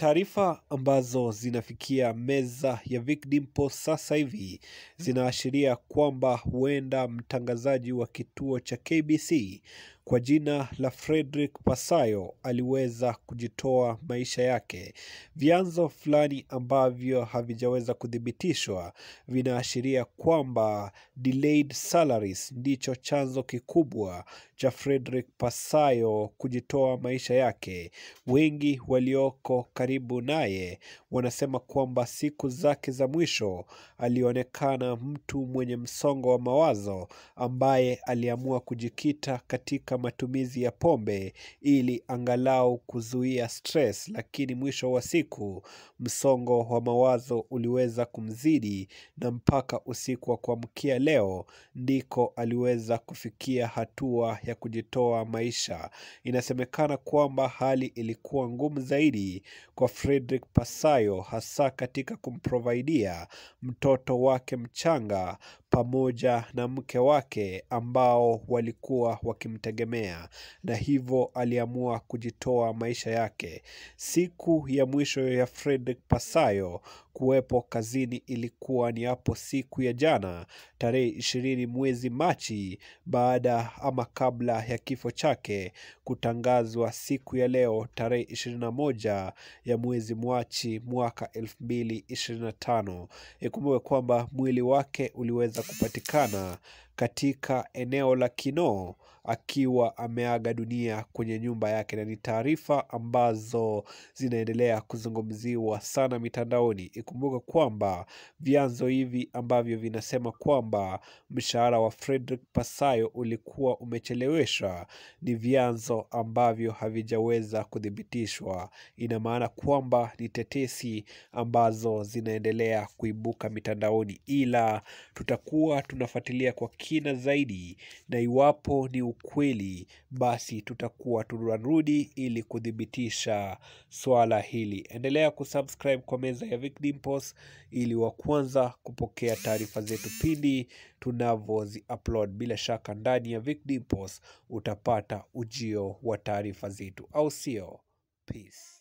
Taarifa ambazo zinafikia meza ya Vic Dimpoz sasa hivi zinaashiria kwamba huenda mtangazaji wa kituo cha KBC kwa jina la Fredrick Pasayo aliweza kujitoa maisha yake. Vyanzo fulani ambavyo havijaweza kuthibitishwa vinaashiria kwamba delayed salaries ndicho chanzo kikubwa cha Fredrick Pasayo kujitoa maisha yake. Wengi walioko karibu naye wanasema kwamba siku zake za mwisho alionekana mtu mwenye msongo wa mawazo ambaye aliamua kujikita katika matumizi ya pombe ili angalau kuzuia stress, lakini mwisho wa siku msongo wa mawazo uliweza kumzidi na mpaka usiku wa kuamkia leo ndiko aliweza kufikia hatua ya kujitoa maisha. Inasemekana kwamba hali ilikuwa ngumu zaidi kwa Fredrick Pasayo, hasa katika kumprovidia mtoto wake mchanga pamoja na mke wake ambao walikuwa wakimtegemea, na hivyo aliamua kujitoa maisha yake. Siku ya mwisho ya Fredrick Pasayo kuwepo kazini ilikuwa ni hapo siku ya jana tarehe 20 mwezi Machi, baada ama kabla ya kifo chake kutangazwa siku ya leo tarehe 21 ya mwezi Machi mwaka 2025. Ikumbuke kwamba mwili wake uliweza kupatikana katika eneo la Kinoo akiwa ameaga dunia kwenye nyumba yake, na ni taarifa ambazo zinaendelea kuzungumziwa sana mitandaoni. Ikumbuke kwamba vyanzo hivi ambavyo vinasema kwamba mshahara wa Fredrick Pasayo ulikuwa umecheleweshwa ni vyanzo ambavyo havijaweza kuthibitishwa. Ina maana kwamba ni tetesi ambazo zinaendelea kuibuka mitandaoni, ila tutakuwa tunafuatilia kwa kina zaidi, na iwapo ni ukweli basi tutakuwa tunarudi ili kuthibitisha swala hili. Endelea kusubscribe kwa meza ya Vic Dimpoz ili wa kwanza kupokea taarifa zetu pindi tunavyozi upload. Bila shaka ndani ya Vic Dimpoz utapata ujio wa taarifa zetu, au sio? Peace.